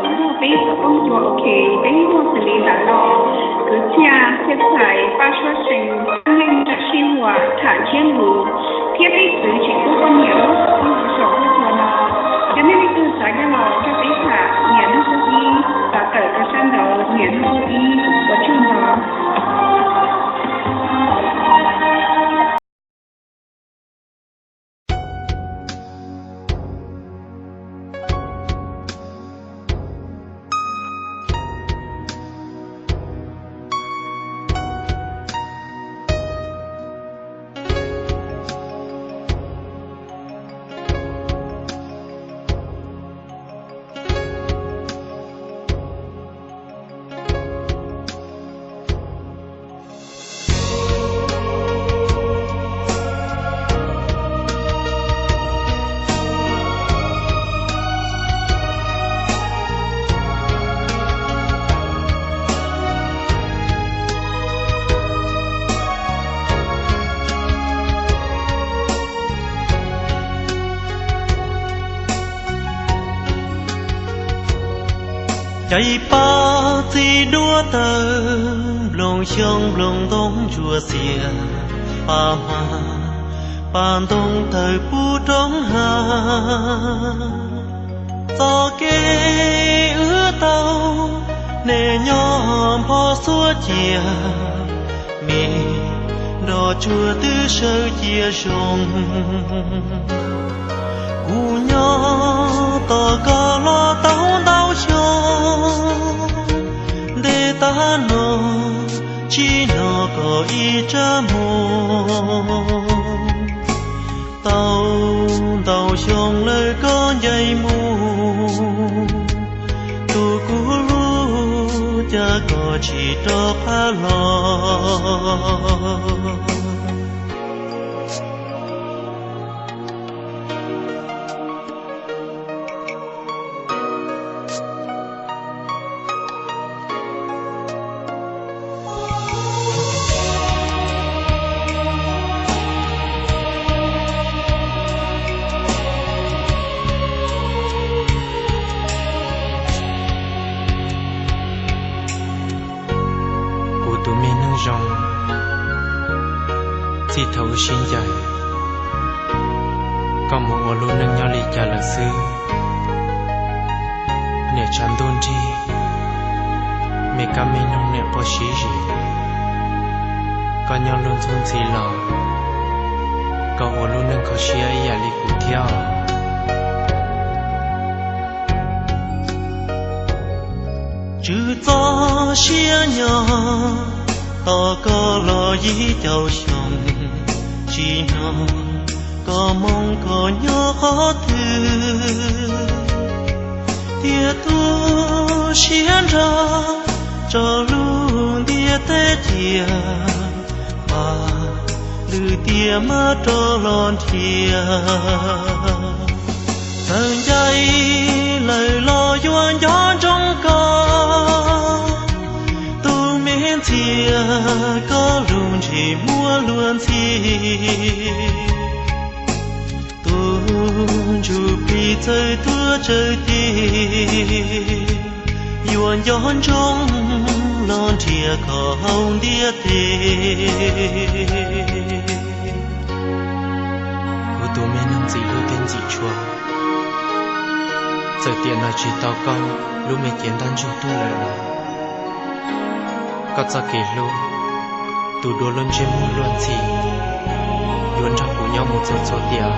Nrog peb xov tooj cua ok, peb muaj xws li ntawm no: kwv txhiaj, txhiaj txhais, paj suab seev, neej tsa sij huam, tham ntsiab lus, thiab peb txwv tsis pub poj niam lub xov tooj tus saum huab cua no. Yog nej leej twg xav nyob los nrog peb tham, niam nub pub ib, xav tawm rau sab nraud niam nub pub ib. Ua tsaug ntau. Caiv pab txiv duab tawg, nplooj xyoob nplooj ntoo ntsuab xiab, pab hma pab ntoo tawg pub roob hav. Txoj kev wb tau, nej nyob npho xuab cia, me nroj tsuag twb sawv cia zoo. Kuv nyob tos koj los tau ntau xyoo, ntev tag no tsis hnov koj ib rab moog. Tau ntau xyoo lawm koj ncaim mus, tus kuv hlub, cas koj tsis rov qab los. Kuv tus me neeg zoo, txij thaum wb sib ncaim, koj mus ua lub neej nyob li cas lawm xwb? Niam tshav ntuj nrig, me kab me noog niam quaj sib zis. Koj nyob luag ntxhub ntxhi los, koj ua lub neej kho siab ib yam li kuv thiab os. Tswv txoj sia nyob tos koj los yim caum xyoo, tsis hnov koj moo koj nyob qhov twg. Tias tu siab nrho tso lub ntiaj teb cia, npaj lwm tiam mam rov los nrhiav. Txawm ncaim lawm los yuav nco ntsoov koj, tus me ntxhias koj lub ntsej muag luag ntxhi. Tus ntsuj plig txawm tuag tsawg tiag, yuav nco ntsoov los nrhiav koj hauv ntiaj teb. Kuv tus me neeg ntxim hlub thiab ntxim tshua, txawm tiam no tsis tau koj lub me cev ntaj ntsug tuaj lawm los, koj txoj kev hlub, tus dua lub ntsej muag luag ntxhi, yuav nrog kuv nyob mus txhua txhua tiam.